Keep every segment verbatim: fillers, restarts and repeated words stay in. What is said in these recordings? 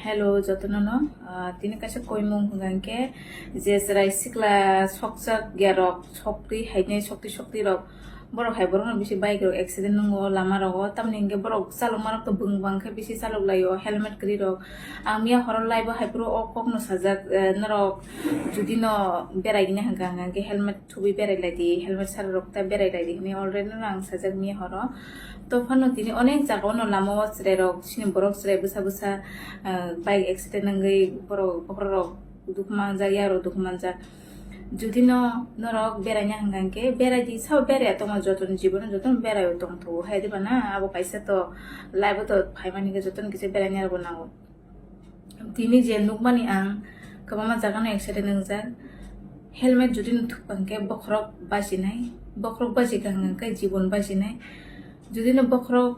Hello, jotono no, ah, tini kaisa koimung hwnka hwnkhe je chwrai sikla sokchak ya rok, sokti hainai sokti sokti rok, borok hai borok no bisi bike rok accident nungo lama rogo, tamni hwnkhe borok chalokma rok to bwng bang khe bisi chalok laio helmet kwrwi rok. Ang miya horo live o hai phuru o kok no sajak, eh, norok judi no berai gini hwnka hwnkhe helmet thubui berai lai di, helmet sara rok ta berai lai di hwnwi already no ang sajak miya horo. To phano tini onek jaga o no lama o chwrai rok, chini borok chwrai bwsa bwsa, ah, bike accident wngwi borok bokhorok dukhu manjak, yarok dukhu manjak. Judi no norok beraina hwnka hwnkhe berai di, sao beraiya tongma jotono jibono jotono berai tongthogo hai diba na, abo kaisa to life o to phaimani khe jotono kisa beraina rokbo nango. Tini je nukmani ang kwbangma jaga no accident wngjak, helmet judi no thukpa hwnkhe bokhorok bachinai, bokhorok bachikha hwnkhe jibon bachinai, judi no bokhorok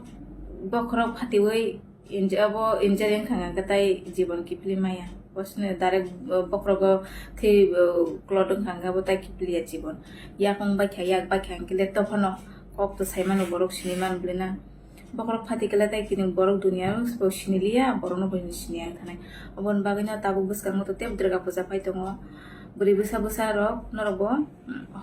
bokhorok phatiwi Inj-, abo injury wngkha hwnkhe tai jibon kiphilwi maya. Bosni direct, uh, bokhorogo thwi, uh, clot wngkha hwnkhe abo tai kiphilya jibon. Yakung baikha, yak baikha hwnkhe le tophano kok to saimano borok siniman bwlwina. Bokhorok phatikhe le tai kini borok duniya bo siniliya, borokno bo siniya wngkha nai. Oboni bagwino tabuk bwskango to tei Durga puja phai tongo. Bwrwi bwsa bwsa rok norok bo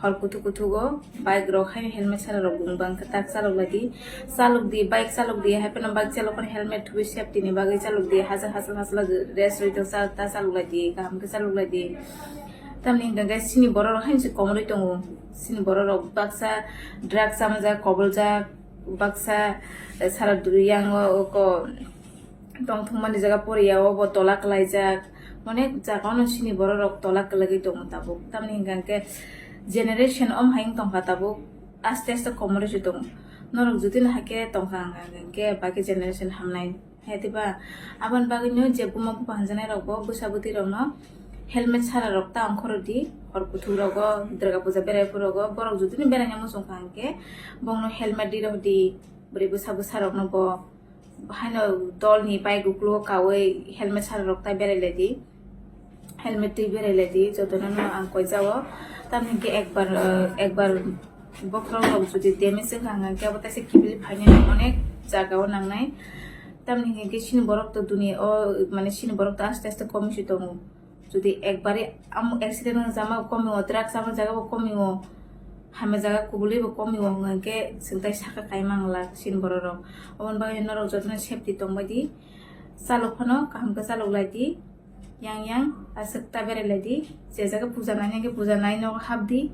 hor kuthuk kuthuk o bike rok haino helmet sara rok bung bang khe tak chalok lai di, chalok di, bike chalok di, hai phano bike chalok phano helmet thubui safety ni bagwi chalok di, hachal hachal hachal race rwi tong cha ta chalok lai di, kaham khe chalok lai di. Tamni hwnkha khe chini borok rok haino se komorwi tongo, chini borok rok baksa drugs chamajak, koboljak, baksa, eh, sara duri yang o, o ko tongthokmani jaga poriya o bo tola kwlaijak, onek jaga no chini borok rok tola kwlagwi tongo tabuk. Tamni hwnkha khe generation om hai wng tongkha tabuk, aste aste komorwi se tongo. Norok judi no hai khe tongkha hwnkha hwnkhe baki generation hamnai hai diba? Aboni bagwi no je buma bupha hwnjanai rok bo bwsa bwtwi rok no helmet sara rok ta ongkhor di, hor kuthuk rogo, Durga puja berai phuru rogo, borok judi no beraina muchung kha hwnkhe bongno helmet di rw di, bwrwi bwsa bwsa rok no bo. Haino dolni bike uklo kawi helmet sara rok tai berai lai di, helmet twi berai lai di, jotono no ang koi jao. Tamni hwnkhe ekbar, eh, ekbar bokhorok rok jodi damage wngkha hwnkhe abo taisa kiphilwi phainani onek jaga o nangnai. Tamni hwnkhe chini borok to duniya o, mane chini borok to aste aste komwi se tongo. Jodi ekbari amo accident wng jama komi o, drugs amo jaga bo komi o, hamya jaga kubului bo komi o, hwnkha hwnkhe chwng tai saka kai mangla chini borok rok. Oboni bagwi norok jotono safety tongbai di, chalok phano kaham khe chalok lai di, yang yang aswk ta berai lai di, je jaga puja nai hwnkhe puja nai nogo hap di.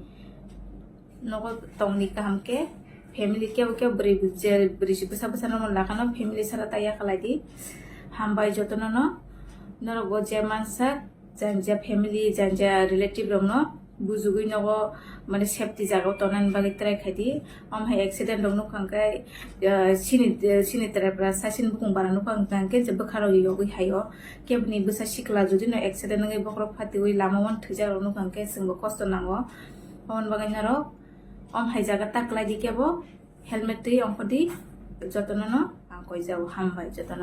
Nogo tongdi kaham khe, family kebo kebo bwrwi je bwrwi si bwsa bwsa no lakha no family sara ta yakha lai di. Hambai jotono no, norok bo je mansa janja family janja relative rok no bujugwi nogo mane safety jaga o tongnani bagwi try khai di. Omo hai accident rok nukha hwnkhe, ah, chini, chini Tripura side chini bukung bara nukha hwnkhe je bwkha rok yogwi hai o keboni bwsa sikla jodi no accident wngwi bokhorok phatiwi lama o thwijak rok nukha hwnkhe chwng bo kosto nango. Oboni bagwi norok om hai jaga ta kwlai di kebo helmet twi ongkhor di, jotono no ang koi jao, hambai jotono.